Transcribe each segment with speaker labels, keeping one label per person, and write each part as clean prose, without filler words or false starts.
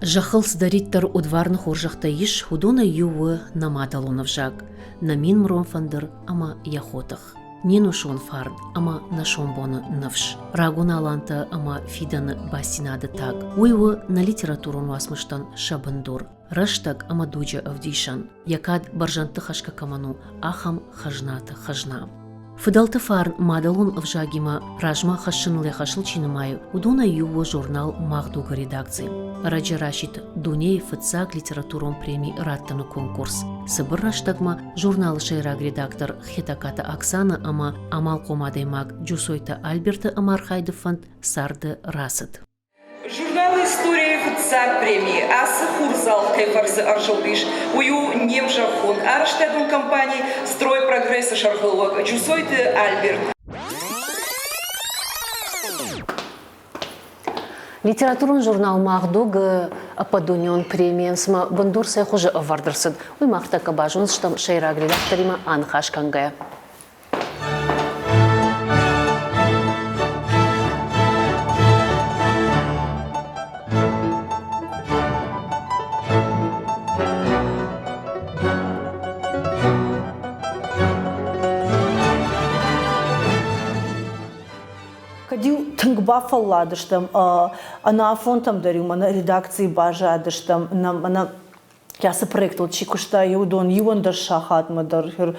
Speaker 1: Зӕххыл цыдӕриддӕр удварны хорзӕхтӕ ис, уыдонӕй иу у нӕ мадӕлон ӕвзаг, нӕ минмырон фӕндыр ӕмӕ йӕ хотых, не нусон фарн ӕмӕ нӕ сомбоны ныфс, рагон алантӕ ӕмӕ фидӕны бастдзинады таг. Уый у нӕ литературон уацмыстӕн сӕ бындур, рӕстӕг ӕмӕ дуджы ӕвдисӕн, йӕ кад бӕрзӕндты хӕсгӕ кӕмӕн у, ахӕм хӕзнаты хӕзна. Фыдӕлты фарн мадӕлон ӕвзагимӕ размӕ хӕссыныл йӕ хӕсыл чи нымайы, уыдонӕй иу у журнал «Мах дуг»-ы редакци. Ӕрӕджы расидт дунейы фыццаг литературон преми раттыны конкурс. Цыбыр рӕстӕгмӕ журналы сӕйраг редактор Хетӕгкаты Оксана ӕмӕ амалхъом адӕймаг Джусойты Альберты ӕмархайды фӕнд царды рацыд.
Speaker 2: Журналы историйы фыццаг преми ацы хурдзалх кӕй фӕрцы ӕрзылдис, уый у не мзӕххон арӕзтадон компани «Стройпрогресс»-ы сӕргълӕууӕг Джусойты Альберт.
Speaker 1: Литературон журнал «Мах дуг»-ы ӕппӕтдунеон премийӕн цыма бындур цӕй хуызы ӕвӕрд ӕрцыд, уый мах тӕккӕ базондзыстӕм сӕйраг редакторимӕ аныхас кӕнгӕйӕ.
Speaker 3: Кӕд-иу тынг бафӕлладыстӕм, ӕнӕафонтӕм дӕр-иу мӕнӕ редакцийы баззадыстӕм, мӕнӕ кӕцы проектыл чи куыста, уыдон иуӕндӕс сахатмӕ дӕр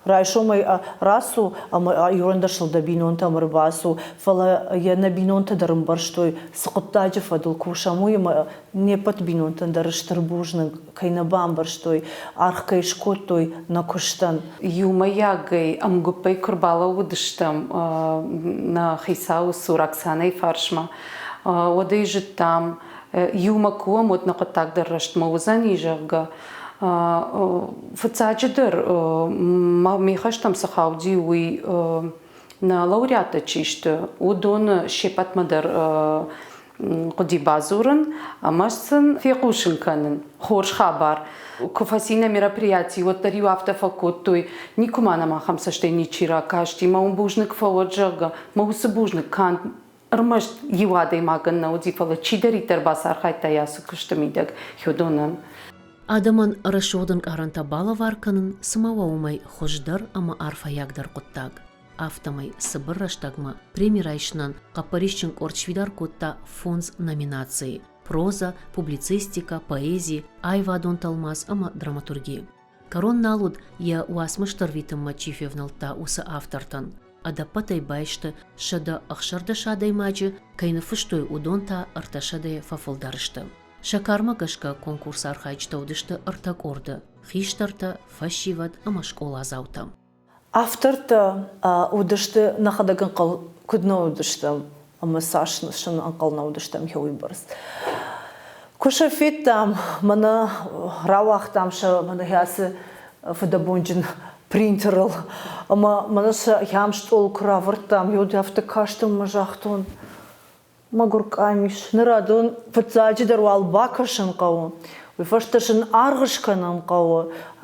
Speaker 3: райсомӕй рацу ӕмӕ иуӕндӕсыл дӕ бинонтӕм ӕрбацу, фӕлӕ йӕ нӕ бинонтӕ дӕр ӕмбӕрстой, цы хъуыддаджы фӕдыл кусӕм, уый ӕмӕ не ппӕт бинонтӕн дӕр стыр бузныг, кӕй нӕ бамбӕрстой, аргъ кӕй скодтой нӕ куыстӕн.
Speaker 4: Иумӕйагӕй ӕмгуыппӕй куы рбалӕууыдыстӕм нӕ хицауы цур Оксанӕйы фарсмӕ, уӕд ӕй зыдтам, иумӕ куы уӕм, уӕд нӕ хъуыддаг дӕр рӕстмӕ уыдзӕни, зӕгъгӕ. Фыццаджыдӕр, ме хӕстӕм цы хауди, уый нӕ лауреаттӕ чи сты, уыдоны се ппӕтмӕ дӕр хъуыди бадзурын ӕмӕ сын фехъусын кӕнын хорз хабар. Куы фӕци нӕ мероприяти, уӕддӕр-иу афтӕ фӕкодтой, никуы ма нӕм ахӕм цӕстӕй ничи ракасти, мӕ уын бузныг фӕуӕд, зӕгъгӕ. Мӕ уыцы бузныг канд ӕрмӕст иу адӕймагӕн нӕ уыди, фӕлӕ чидӕриддӕр бацархайдта йӕ ацы куысты мидӕг, уыдонӕн.
Speaker 1: Адӕмӕн рӕсугъд ӕнкъарӕнтӕ балӕвар кӕнын цыма уа уымӕй хуыздӕр ӕмӕ арфӕйагдӕр хъуыддаг. Афтӕмӕй цыбыр рӕстӕгмӕ преми райсынӕн хъӕппӕрисджын къорд сфидар кодта фондз номинацийы: прозӕ, публицистикӕ, поэзи, аивадон тӕлмац ӕмӕ драматурги. Кӕрон нал уыд, йӕ уацмыстӕ рвитынмӕ чи февнӕлдта, уыцы автортӕн. Ӕдӕппӕтӕй байсты 116 адӕймаджы, кӕй ныффыстой, уыдон та ӕртӕсӕдӕйӕ фӕфылдӕр сты. Сӕ кармӕ гӕсгӕ конкурсы архайджытӕ уыдысты ӕртӕ къорды – хистӕртӕ, фӕсивӕд ӕмӕ скъоладзаутӕ.
Speaker 3: Автортӕ уыдысты, нӕхӕдӕг ӕнхъӕл куыд нӕ уыдыстӕм ӕмӕ цас сын ӕнхъӕл нӕ уыдыстӕм, уыйбӕрц. Куы сӕ федтам, мӕнӕ рауагътам сӕ мӕнӕ ацы фыдӕбонджын принтерыл ӕмӕ мӕнӕ сӕ ахӕм стъол куы равӕрдтам, уӕд афтӕ кастӕн ӕмӕ загътон, мӕгуыр къамис, ныр адон фыццаджыдӕр уал бакӕсын хъӕуы, уый фӕстӕ сын аргъ скӕнын хъӕуы,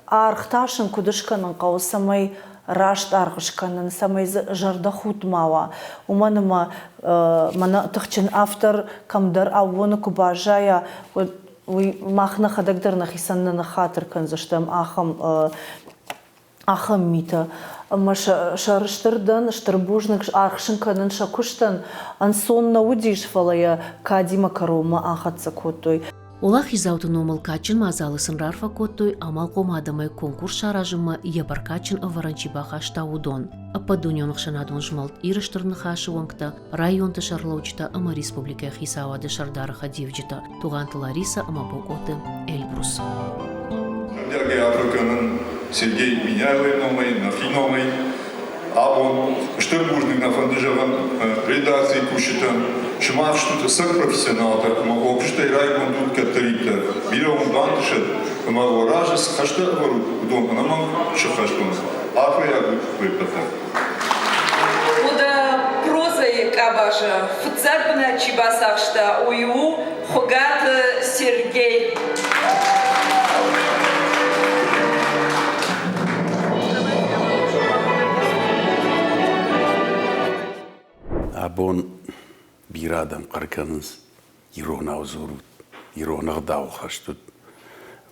Speaker 3: аргъ та сын куыд скӕнын хъӕуы, цӕмӕй раст аргъ скӕнын, цӕмӕй дзы зӕрдӕхудт ма уа. Уымӕн ӕмӕ мӕнӕ тыхджын автор кӕмдӕр аууоны куы баззайа, уӕд уый мах нӕхӕдӕг дӕр нӕхицӕн нӕ ныххатыр кӕндзыстӕм ахӕм ахӕм митӕ. Ӕмӕ сӕрыстыр дӕн, стыр бузныг аргъ сын кӕнын сӕ куыстӕн. Ӕнцон нӕ уыдис, фӕлӕ йӕ кадимӕ кӕронмӕ ахӕццӕ кодтой.
Speaker 1: Уӕлахиздзауты номыл кадджын мадзалы сын раарфӕ кодтой амалхъом адӕмӕй конкурс саразынмӕ йӕ бӕркадджын ӕвӕрӕн чи бахаста, уыдон. Ӕппӕтдунеон ӕхсӕнадон змӕлд Иры Стыр Ныхасы уӕнгтӕ, районты сӕргълӕуджытӕ ӕмӕ республикӕйы хицауады сӕрдары хӕдивджытӕ Тугъанты Ларисӕ ӕмӕ Бокъоты Эльбрус.
Speaker 5: Зӕрдиагӕй арфӕ кӕнын Сергей Меняйлойы номӕй, нӕхи номӕй. Абон стыр бузныг нӕ фӕнды зӕгъын редакцийы кусджытӕн. Сымах стут ӕцӕг профессионалтӕ ӕмӕ офистӕй райгонд ут кӕддӕриддӕр. Бирӕ уын бантысӕд ӕмӕ уӕ разы цы хӕстӕ ӕвӕрут, уыдон ӕнӕмӕнг сыххӕст уӕнт. Арфӕйаг ут уе ппӕтӕн.
Speaker 2: Уӕдӕ прозӕйы къабазы фыццаг бынат чи бацахста, уый у Хуыгаты Сергей.
Speaker 6: Абон бирӕ адӕм хъӕр кӕнынц, иронау дзурут. ирон ӕгъдауыл хӕст уыд.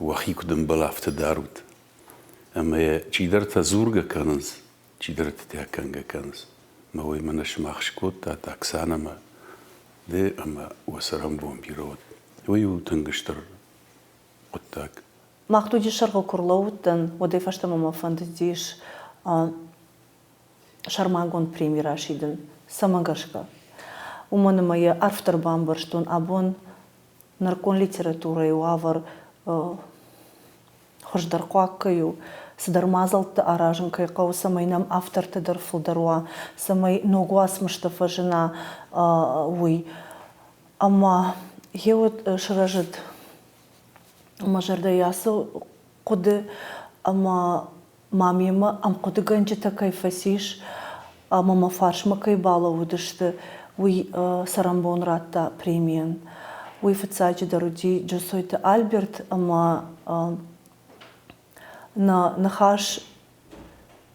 Speaker 6: Уӕхи куыд ӕмбӕлы, афтӕ дарут. Ӕмӕ йӕ чидӕртӕ дзургӕ кӕнынц, чидӕртӕ та кӕнгӕ кӕнынц. Мӕ уый мӕнӕ сымах скодтат Оксанӕмӕ ды ӕмӕ уӕ цӕрӕнбон бирӕ уӕд. Уый у тынг стыр хъуыддаг.
Speaker 3: Мах дуджы сӕргъы куы рлӕууыдтӕн, уӕдӕй фӕстӕмӕ мӕ фӕндыдис сӕрмагонд преми расидын. Цӕмӕ гӕсгӕ? Уымӕн ӕмӕ йӕ арфдӕр бамбӕрстон, абон нырыккон литературӕйы уавӕр хуыздӕр хъуаг кӕй у, цыдӕр мадзӕлттӕ аразын кӕй хъӕуы, цӕмӕй нӕм автортӕ дӕр фылдӕр уа, цӕмӕй ног уацмыстӕ фӕзына, уый. Ӕмӕ гъеуӕд сырӕзыд мӕ зӕрдӕйы ацы хъуыды ӕмӕ ма мемӕ ӕмхъуыдыгӕнджытӕ кӕй фӕцис ӕмӕ мӕ фарсмӕ кӕй балӕууыдысты, уый цӕрӕнбон радта премийӕн. Уый фыццаджыдӕр уыди Джусойты Альберт ӕмӕ нӕ ныхас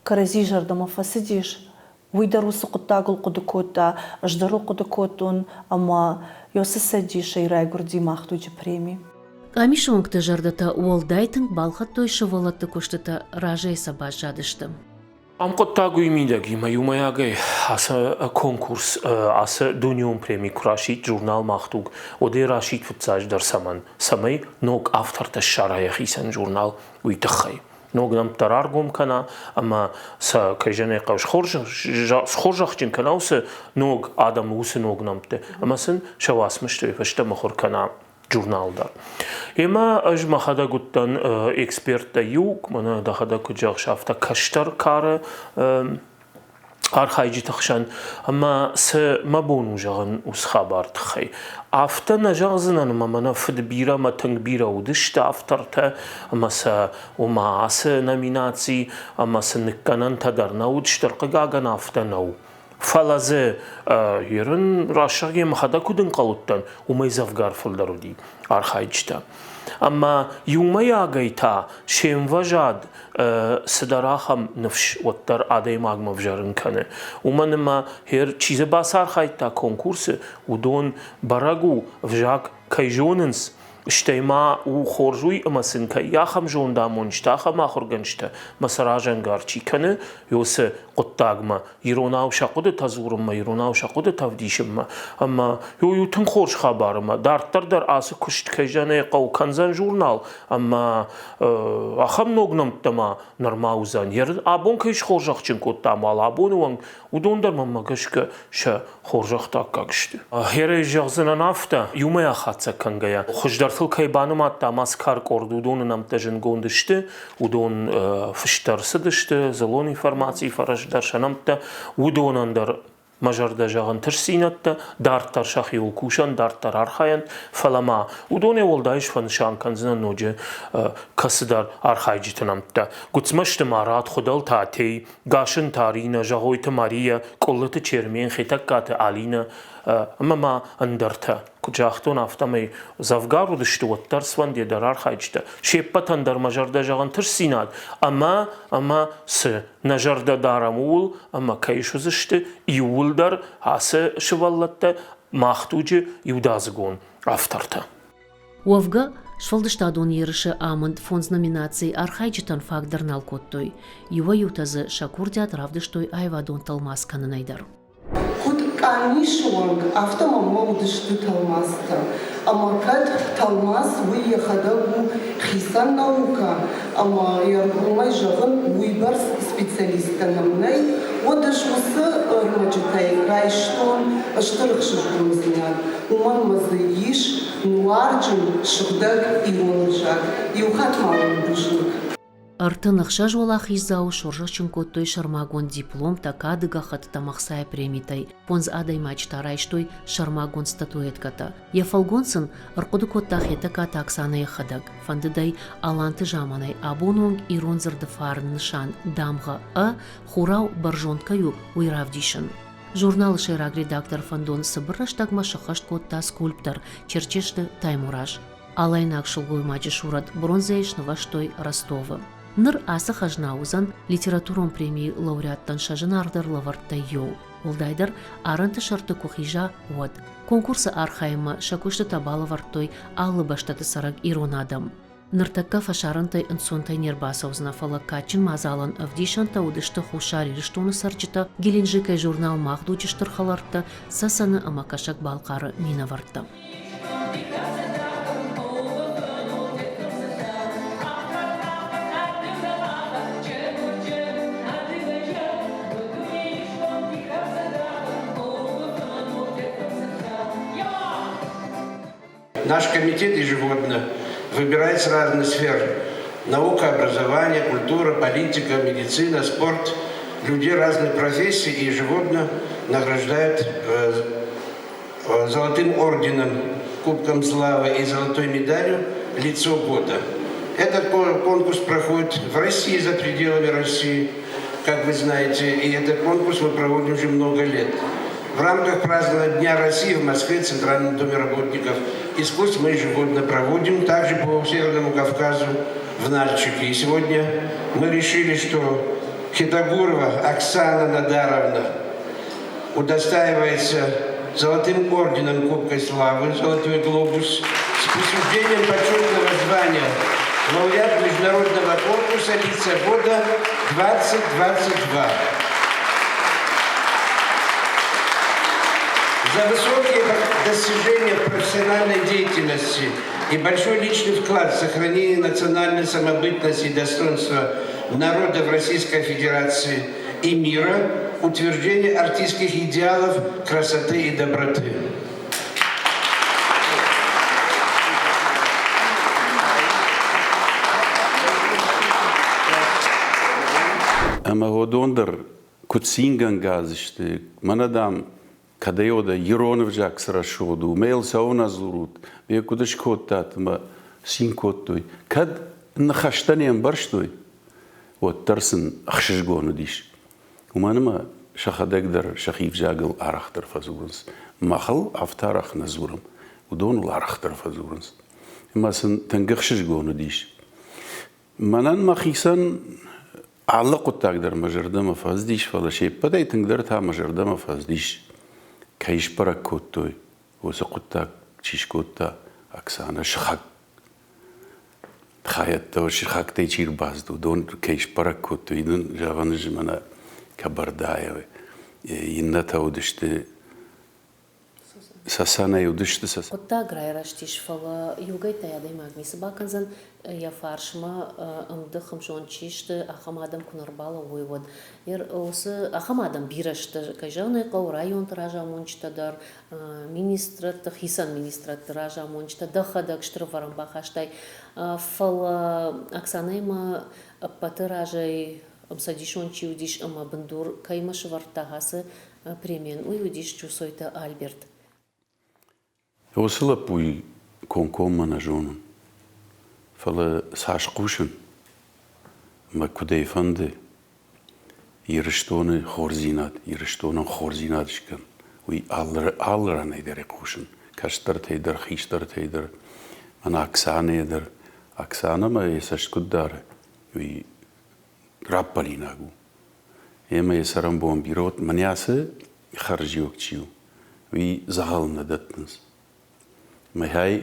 Speaker 3: кӕрӕдзи зӕрдӕмӕ фӕцыдис, уый дӕр уыцы хъуыддагыл хъуыды кодта, ӕз дӕр ыл хъуыды кодтон ӕмӕ Йосы цӕдисӕй райгуырди мах дуджы преми.
Speaker 1: Къамисы уӕнгты зӕрдӕтӕ уӕлдай тынг балхӕдтой сывӕллӕтты куыстытӕ, разӕй сӕ баззадысты.
Speaker 7: Ам хъуыддаг уый мидӕг ӕмӕ иумӕйагӕй ацы конкурс, ацы дунеон преми куы расидт журнал «Мах дуг», уӕд ӕй расидт фыццаджыдӕр цӕмӕн? Цӕмӕй ног автортӕ ссара йӕхицӕн журнал, уый тыххӕй. Ног нӕмттӕ раргом кӕна ӕмӕ сӕ, кӕй зӕгъын ӕй хъӕуы, схорзӕхджын кӕна уыцы ног адӕмы уыцы ног нӕмтты ӕмӕ сын сӕ уацмыстӕ фӕстӕ мыхуыр кӕна журнал дӕр. Ӕмӕ ӕз мӕхӕдӕг уыдтӕн эксперттӕй иу, мӕнӕ дӕхӕдӕг куыд зӕгъыс, афтӕ кӕстӕр кары архайджыты хсӕн. Ӕмӕ цы мӕ бон у зӕгъын уыцы хабары тыххӕй? Афтӕ нӕ зӕгъдзынӕн, ӕмӕ мӕнӕ фыд бирӕ ӕмӕ тынг бирӕ уыдысты автортӕ, ӕмӕ сӕ ома ацы номинаци ӕмӕ сын ныккӕнӕнтӕ дӕр нӕ уыд, стыр хъыгагӕн афтӕ нӕу. Фӕлӕ дзы ерын рӕсугъд мӕхӕдӕг куыд ӕнхъӕл уыдтӕн, уымӕй дзӕвгар фылдӕр уыди архайджытӕ. Ӕмӕ иумӕйагӕй та се мвӕзад цыдӕр ахӕм ныфс уӕддӕр адӕймагмӕ ӕвзӕрын кӕны. Уымӕн ӕмӕ хер чи дзы бацархайдта конкурсы, уыдон бӕрӕг у, ӕвзаг кӕй зонынц, Стӕй ма у хорз уый, ӕмӕ сын кӕй ахӕм зондамонджытӕ, ахӕм ахуыргӕнджытӕ мӕ сӕ разӕнгард чи кӕны, уыцы хъуыддагмӕ, иронау сӕ хъуыдытӕ дзурынмӕ, иронау сӕ хъуыдытӕ ӕвдисынмӕ. Ӕмӕ уый у тынг хорз хабар ӕмӕ дарддӕр дӕр ацы куыст кӕй зӕгъын ӕй хъӕуы кӕндзӕн журнал ӕмӕ ахӕм ног нӕмттӕ ма нырма уыдзӕн. Абон кӕй схорзӕхджын кодтам, уал абоны онг уыдон дӕр мӕнмӕ гӕсгӕ сӕ хорзӕхты аккаг сты. Херӕй зӕгъдзынӕн афтӕ, иумӕйаг хатдзӕг кӕнгӕйӕ, хуыздӕртыл кӕй банымадта Маскар къорд, уыдоны нӕмттӕ зындгонд сты, уыдон фыст ӕрцыдысты, дзыллон информацийы фӕрӕз дӕр сӕ нӕмттӕ, уыдонӕн дӕр мӕ зӕрдӕ зӕгъын тырсдзинӕдтӕ, дарддӕр сӕхиуыл кусӕн, дарддӕр архайӕн, фӕлӕ ма уыдонӕй уӕлдай сфӕнысан кӕндзынӕн ноджы кӕцыдӕр архайджыты нӕмттӕ. Гуыцмӕзты Марат, Хуыдӕлты Атей, Гасынты Аринӕ, Зӕгъойты Мария, Къуыллыты Чермен, Хетӕгкаты Алинӕ ӕмӕ ма ӕндӕртӕ. Куыд загътон, афтӕмӕй дзӕвгар уыдысты уӕддӕр Сванде дӕр архайджытӕ. Се ппӕтӕн дӕр мӕ зӕрдӕ зӕгъын тырсдзинад ӕмӕ ӕмӕ цы нӕ зӕрдӕ дарӕм ууыл, ӕмӕ кӕй суыдзысты иууылдӕр ацы сывӕллӕттӕ мах дуджы иудадзыгон автортӕ.
Speaker 1: Уӕвгӕ, сфӕлдыстадон ерысы амынд фондз номинацийы архайджытӕн фаг дӕр нал кодтой. Иуӕй-иутӕ дзы сӕ курдиат равдыстой аивадон тӕлмац кӕнынӕй дӕр.
Speaker 8: Куыд къамисы уӕнг, афтӕ мӕнмӕ уыдысты тӕлмацтӕ. Ӕмӕ кӕд тӕлмац уый йӕхӕдӕг у хицӕн наукӕ ӕмӕ йӕ ӕргомӕй зӕгъын, уыйбӕрц специалисттӕ нӕм нӕй, уӕд ӕз уыцы ӕрмӕджытӕй райстон стыр ӕхсызгондзинад. Уымӕн ӕмӕ дзы ис нуарджын, сыгъдӕг ирон ӕвзаг. Иу хатт ма уын бузныг.
Speaker 1: 36 уӕлахиздзауы схорзӕхджын кодтой сӕрмагонд дипломтӕ, кады гӕххӕттытӕ ӕмӕ ӕхцайы премитӕй. Фондз адӕймаджы та райстой сӕрмагонд статуэткӕтӕ. Йӕ фӕлгонц ын ӕрхъуыды кодта Хетӕгкаты Оксанӕ йӕхӕдӕг. Фӕндыд ӕй Аланты заманӕй абоны онг ирон дзырды фарн нысан дамгъӕ «ӕ» хурау бӕрзонд кӕй у, уый равдисын. Журналы сӕйраг редактор фӕндон цыбыр рӕстӕгмӕ сӕххӕст кодта скульптор Черчесты Таймураз. Алайнаг сылгоймаджы сурӕт бронзӕйы снывӕзтой Ростовы. Ныр ацы хӕзна уыдзӕн литературон премийы лауреаттӕн сӕ зынаргъдӕр лӕвӕрттӕй иу. Уӕлдайдӕр арӕнты сӕрты куы хиза, уӕд. Конкурсы архайынмӕ сӕ куыстытӕ балӕвӕрдтой алы бӕстӕты цӕрӕг ирон адӕм. Ныртӕккӕ фӕсарӕнтӕй ӕнцонтӕй не рбацӕудзынӕ, фӕлӕ кадджын мадзалӕн ӕвдисӕнтӕ уыдысты Хуссар Ирыстоны цӕрджытӕ, Геленджикӕй журнал Мах дуджы стыр хӕлӕрттӕ, Цӕцӕны ӕмӕ Кӕсӕг-Балхъары минӕвӕрттӕ.
Speaker 9: Наш комитет ежегодно выбирает с разных сфер – наука, образование, культура, политика, медицина, спорт – людей разных профессий и ежегодно награждает золотым орденом, Кубком Славы и золотой медалью «Лицо года». Этот конкурс проходит в России, за пределами России, как вы знаете, и этот конкурс мы проводим уже много лет. В рамках празднования Дня России в Москве, в Центральном доме работников искусств мы ежегодно проводим, также по Северному Кавказу в Нальчике. И сегодня мы решили, что Хитогурова Оксана Надаровна удостаивается золотым орденом Кубка Славы, «Золотой глобус», с присуждением почетного звания лауреат международного конкурса «Лица года 2022». За высокие достижения в профессиональной деятельности и большой личный вклад в сохранение национальной самобытности и достоинства народа в Российской Федерации и мира, утверждение артистских идеалов красоты и доброты.
Speaker 6: Ӕмӕ уыдон дӕр куыд цингӕнгӕ сты, мӕнӕ, дам, кӕдӕй уӕдӕ ирон ӕвзаг цы рӕсугъд у, мӕ йыл цӕуылнӕ дзурут, ме куыд скодтат ӕмӕ цин кодтой. Кӕд ныхӕстӕ не мбӕрстой, уӕддӕр сын ӕхсызгон уыдис. Уымӕн ӕмӕ сӕхӕдӕг дӕр сӕхи ӕвзагыл арӕхдӕр фӕдзурынц. Махыл афтӕ арӕх нӕ дзурӕм, уыдоныл арӕхдӕр фӕдзурынц. Ӕмӕ сын тынг ӕхсызгон уыдис. Мӕнӕн мӕхицӕн алы хъуыддаг дӕр мӕ зӕрдӕмӕ фӕцыдис, фӕлӕ се ппӕтӕй тынгдӕр та мӕ зӕрдӕмӕ фӕцыдис, кӕй сбӕрӕг кодтой, уыцы хъуыддаг чи скодта, Оксанӕ сыхаг хайӕдтӕ, сыхӕгтӕй чи рбацыд, уыдон кӕй сбӕрӕг кодтой, нын зӕгъӕн ис, мӕнӕ Кабардаевы, иннӕтӕ уыдысты Цӕцӕнӕй уыдысты сӕ.
Speaker 1: Хъуыддаг райрӕзтис, фӕлӕ иугӕйттӕй адӕймаг ницы бакӕндзӕн, йӕ фарсмӕ ӕмдых, ӕмзонд чи сты, ахӕм адӕм куы нӕ рбалӕууой, уӕд. Уыцы ахӕм адӕм бирӕ сты, кӕй зӕгъын ӕй хъӕуы, районты разамонджытӕ дӕр, министрӕдты, хицӕн министрӕдты разамонджытӕ, дӕхӕдӕг стыр ӕвӕрӕн бахастай. Фӕлӕ Оксанӕимӕ ӕппӕты разӕй ӕмцӕдисон чи уыдис ӕмӕ бындур кӕимӕ сӕвӕрдта, ацы премийӕн, уый уыдис Джусойты Альберт.
Speaker 6: Уыцы лӕппуйы комкоммӕ нӕ зонын, фӕлӕ цас хъусын, мӕ куыдӕй фӕнды Ирыстоны хорздзинад, Ирыстонӕн хорздзинад скӕн, уый алы ранӕй дӕр хъусын, кӕстӕртӕй дӕр, хистӕртӕй дӕр, мӕнӕ Оксанӕйӕ дӕр. Оксанӕмӕ йӕ цӕст куыд дары, уый раппӕлинаг у. Ӕмӕ йӕ цӕрӕнбон бирӕ уӕд, мӕнӕ ацы хӕрзиуӕг чи у, уый дзӕгъӕл нӕ дӕттынц. Мӕхӕй,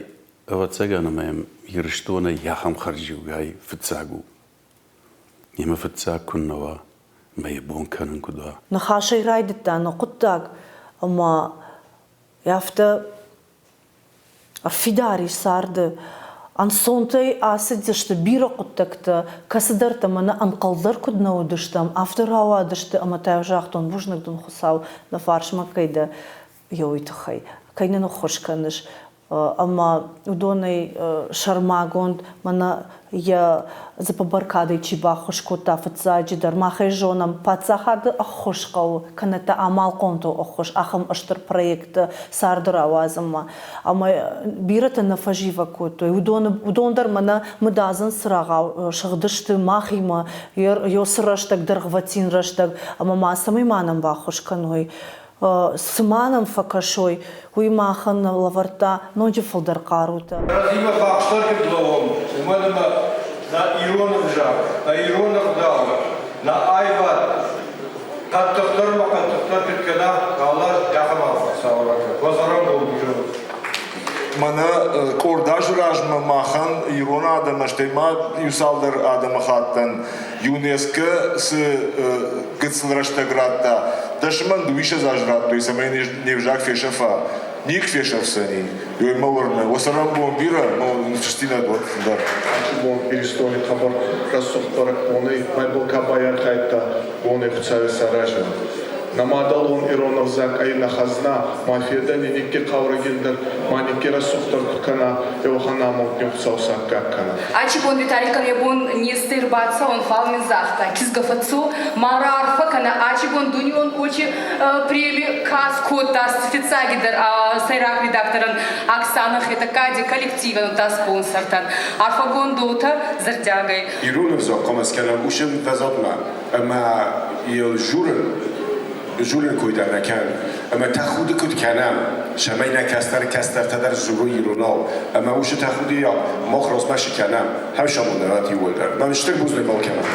Speaker 6: ӕвӕццӕгӕн, ӕмӕ йӕм Ирыстонӕй ахӕм хӕрзиуӕгӕй фыццаг у. Ӕмӕ фыццаг куыннӕ уа, мӕ йӕ бон кӕнын куыд уа.
Speaker 3: Ныхасӕй райдыдта нӕ хъуыддаг, ӕмӕ афтӕ ӕрфидар ис царды. Ӕнцонтӕй ацыдысты бирӕ хъуыддӕгтӕ, кӕцыдӕртӕ мӕнӕ ӕнхъӕл дӕр куыд нӕ уыдыстӕм, афтӕ рауадысты ӕмӕ та загътон, бузныг дын, Хуыцау, нӕ фарсмӕ кӕй дӕ, уый тыххӕй, кӕй нын ӕххуыс кӕныс. Ӕмӕ уыдонӕй сӕрмагонд мӕнӕ йӕ дзыппы бӕркадӕй чи баххуыс кодта фыццаджыдӕр, мах ӕй зонӕм, паддзахады ӕххуыс хъӕуы, кӕнӕ та амалхъомты ӕххуыс ахӕм стыр проектты царды рауадзынмӕ. Ӕмӕ бирӕтӕ нӕ фӕзивӕг кодтой. Уыдон дӕр мӕнӕ мыдадзын цырагъау сыгъдысты махимӕ цы рӕстӕг, дӕргъвӕтин рӕстӕг, ӕмӕ ма цӕмӕй ма нӕм баххуыс кӕной. Цы ма нӕм фӕкӕсой, уый махӕн лӕвӕрдта ноджы фылдӕр хъарутӕ.
Speaker 10: Кӕрӕдзимӕ бахстӕр куыд лӕууӕм, уымӕн ӕмӕ нӕ ирон ӕвзаг, нӕ ирон ӕгъдау, нӕ аивад хъӕддыхдӕр ӕмӕ хъӕддыхдӕр Фылдӕр куыд кӕна, алы аз ахӕм арфӕ. Уӕ цӕрӕнбон бирӕ.
Speaker 5: Мӕнӕ къорд азы размӕ махӕн ирон адӕмӕн, стӕй ма иу-цалдӕр адӕмыхаттӕн ЮНЕСКО цы гыццыл рӕстӕг радта, дӕсмӕн дыууиссӕдз азы радтой, цӕмӕй не взаг фесӕфа. Ник фесӕфдзӕни. Ёй мӕ уырны, уӕ цӕрӕнбон бирӕ, мӕ ныфсдзинад уӕд фылдӕр.
Speaker 10: Аци бон Иристони хъӕбӕр рӕсугъд бӕрӕгбонӕй мӕбӕл ка байархайдта, уони Хуцауи саразӕн. Нӕ мадӕлон ирон ӕвзаг ӕй нӕ хӕзна, ма федӕни никки хъаурӕгиндӕр, ма никки рӕсугъддӕр ку кӕна, еуӕхӕн амонд ни Хуцау саккаг кӕна.
Speaker 2: Ачи бон Виталикӕн йӕ бон не рбацӕуӕн, фал мин загъта, кизгӕ фӕццо, ма раарфӕ кӕнӕ ачи бон дунеон очи преми ка скодта фиццагидӕр сӕйраг редакторӕн Оксана Хетӕгкади коллективӕн та спонсортӕн. Арфӕгонд уотӕ зӕрдиагӕй.
Speaker 11: Ирон ӕвзаг хъуамӕ скӕнӕм уыцы фӕзуатмӕ ӕмӕ йыл журын, журын кой дӕр нӕ кӕнӕм. Ӕмӕ тӕхуды куыд кӕнӕм, цӕмӕй нӕ кӕстӕр кӕстӕртӕ дӕр дзурой иронау. Ӕмӕ уыцы тӕхудыйау мах размӕ цы кӕнӕм, хӕрзамонд рат иууылдӕр. Мӕн стыр бузныг алкӕмӕн.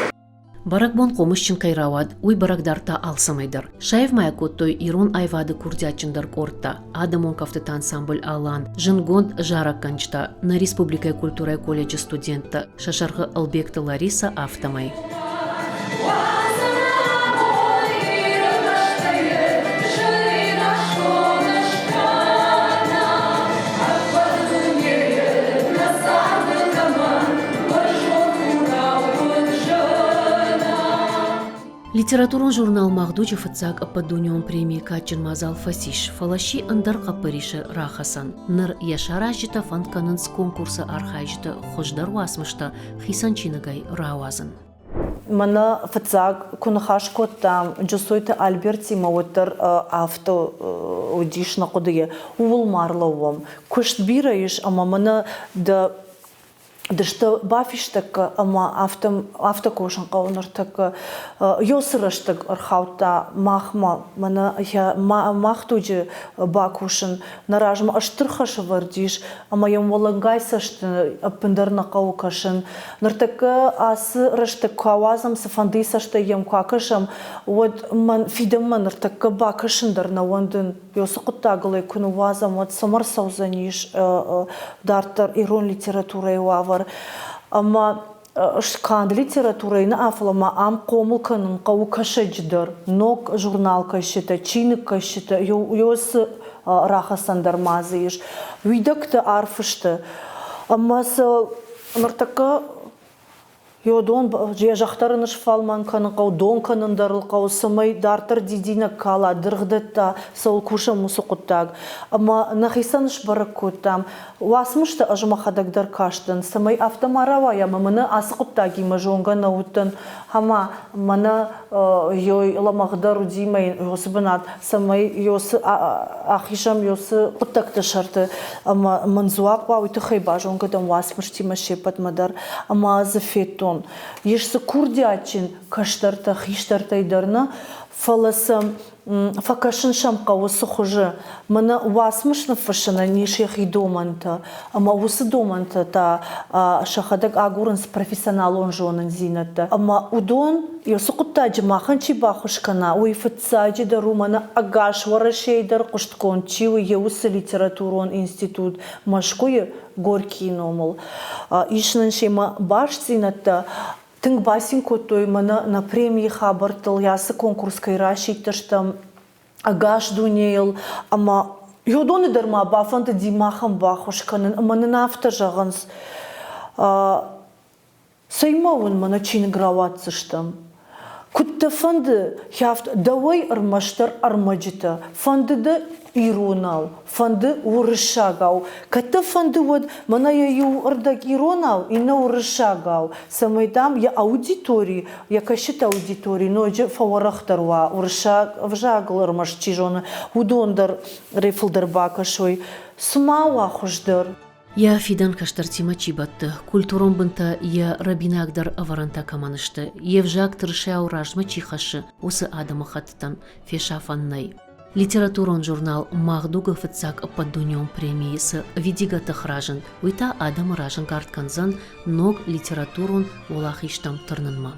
Speaker 1: Бӕрӕгбон хъомысджын кӕй рауад, уый бӕрӕг дардта алцӕмӕй дӕр. Саив ма йӕ кодтой ирон аивады курдиатджындӕр къордтӕ, адӕмон кӕфтыты ансамбль «Алан», зындгонд зарӕггӕнджытӕ, нӕ республикӕйы культурӕйы колледжы студенттӕ, сӕ сӕргъы Ӕлбегты Ларисӕ, афтӕмӕй. Литературон журнал «Мах дуджы» фыццаг ӕппӕтдунеон премийы кадджын мадзал фӕцис, фӕлӕ сси ӕндӕр хъӕппӕрисы рахӕцӕн. Ныр йӕ саразджытӕ фӕнд кӕнынц конкурсы архайджыты хуыздӕр уацмыстӕ хицӕн чиныгӕй рауадзын.
Speaker 3: Мӕнӕ фыццаг куы ныхас кодтам Джусойты Альбертимӕ, уӕддӕр афтӕ уыдис нӕ хъуыдыйы. Ууыл ма рлӕууӕм. Куыст бирӕ ис ӕмӕ мӕнӕ дӕ дыстӕ бафистӕккӕ ӕмӕ афтӕ, афтӕ кусын хъӕуы ныртӕккӕ. Ёсы рӕстӕг ӕрхаудта махмӕ, мӕнӕ мах дуджы бакусын. Нӕ размӕ стыр хӕс ӕвӕрд ис, ӕмӕ йӕм уӕлӕнгай цӕсты ӕппындӕр нӕ хъӕуы кӕсын. Ныртӕккӕ ацы рӕстӕг куы ауадзӕм, цыфӕндыйы цӕстӕй йӕм куы акӕсӕм, уӕд мӕн фидӕнмӕ ныртӕккӕ бакӕсын дӕр нӕ уӕндын. Ёсы хъуыддагыл ӕй куы ныууадзӕм, уӕд цӕмӕ рцӕудзӕнис дарддӕр ирон литературӕйы уавӕр. Ӕмӕ канд литературӕйы нӕ, фӕлӕ ма ам хъомыл кӕнын хъӕуы кӕсӕджы дӕр, ног журналкӕсджытӕ, чиныгкӕсджытӕ, ёсы рахӕцӕн дӕр ма дзы ис. Уидӕгтӕ арф сты. Ӕмӕ сӕ ныртӕккӕ Йо дон йӕ зӕхх дӕр ын сфӕлмӕн кӕнын хъӕуы, дон кӕнын дӕр ыл хъӕуы, цӕмӕй дарддӕр дидинӕг кала, дыргъдӕттӕ, цӕуыл кусӕм, уыцы хъуыддаг. Ӕмӕ нӕхицӕн сбӕрӕг кодтам, уацмыстӕ ӕз мӕхӕдӕг дӕр кастӕн, цӕмӕй афтӕ ма рауайа, ӕмӕ мӕнӕ ацы хъуыддагимӕ зонгӕ нӕ уыдтӕн, ӕмӕ мӕнӕ ёй лӕмӕгъдӕр уыди мӕ уыцы бынат, цӕмӕй ёсы ахизӕм ёсы хъуыддӕгты сӕрты ӕмӕ мын дзуапп уа, уый тыххӕй базонгӕ дӕн уацмыстимӕ се ппӕтмӕ дӕр ӕмӕ дзы федтон, ис дзы курдиатджын кӕстӕртӕ, хистӕртӕй дӕр нӕ, фӕлӕ сӕ фӕкӕсын сӕм хъӕуы цы хуызы. Мӕнӕ уацмыс ныффыссынӕн ис йӕхи домӕнтӕ, ӕмӕ уыцы домӕнтӕ та сӕхӕдӕг агурынц профессионалон зонындзинӕдтӕ. Ӕмӕ уыдон, цы хъуыддаджы махӕн чи баххуыс кӕна, уый фыццаджыдӕр у мӕнӕ ӕгас Уӕрӕсейы дӕр хъуыстгонд чи у, йӕ уыцы литературон институт Мӕскуыйы Горькийы номыл. Ис нын семӕ бастдзинӕдтӕ. Тынг бацин кодтой мӕнӕ нӕ премийы хабӕрттыл, ацы конкурс кӕй расидтыстӕм ӕгас дунейыл ӕмӕ уыдоны дӕр ма бафӕндыди махӕн баххуыс кӕнын ӕмӕ нын афтӕ зӕгъынц, цӕй-ма уын мӕнӕ чиныг рауадздзыстӕм. Куыд дӕ фӕнды, дӕуӕй ӕрмӕстдӕр ӕрмӕджытӕ, фӕнды дӕ иронау, фӕнды уырыссагау. Кӕд дӕ фӕнды, уӕд мӕнӕ йӕ иу ӕрдӕг иронау, иннӕ уырыссагау, цӕмӕй, дам, йӕ аудитори, йӕ кӕсджыты аудитори ноджы фӕуӕрӕхдӕр уа, уырыссаг ӕвзагыл ӕрмӕст чи зоны, уыдон дӕр фылдӕр бакӕсой. Цы ма уа хуыздӕр?
Speaker 1: Йӕ фидӕн кӕстӕртимӕ чи бӕтты, культурон бынтӕ йӕ рӕбинагдӕр ӕвӕрӕнтӕ кӕмӕн сты, йе взаг тырысайау размӕ чи хӕссы, уыцы адӕмыхӕттытӕн фесафӕн нӕй. Литературон журнал «Мах дуг»-ы фыццаг ӕппӕтдунеон премийы цы ӕвидигӕ тых разынд, уый та адӕмы разӕнгард кӕндзӕн ног литературон уӕлахизтӕм тырнынмӕ.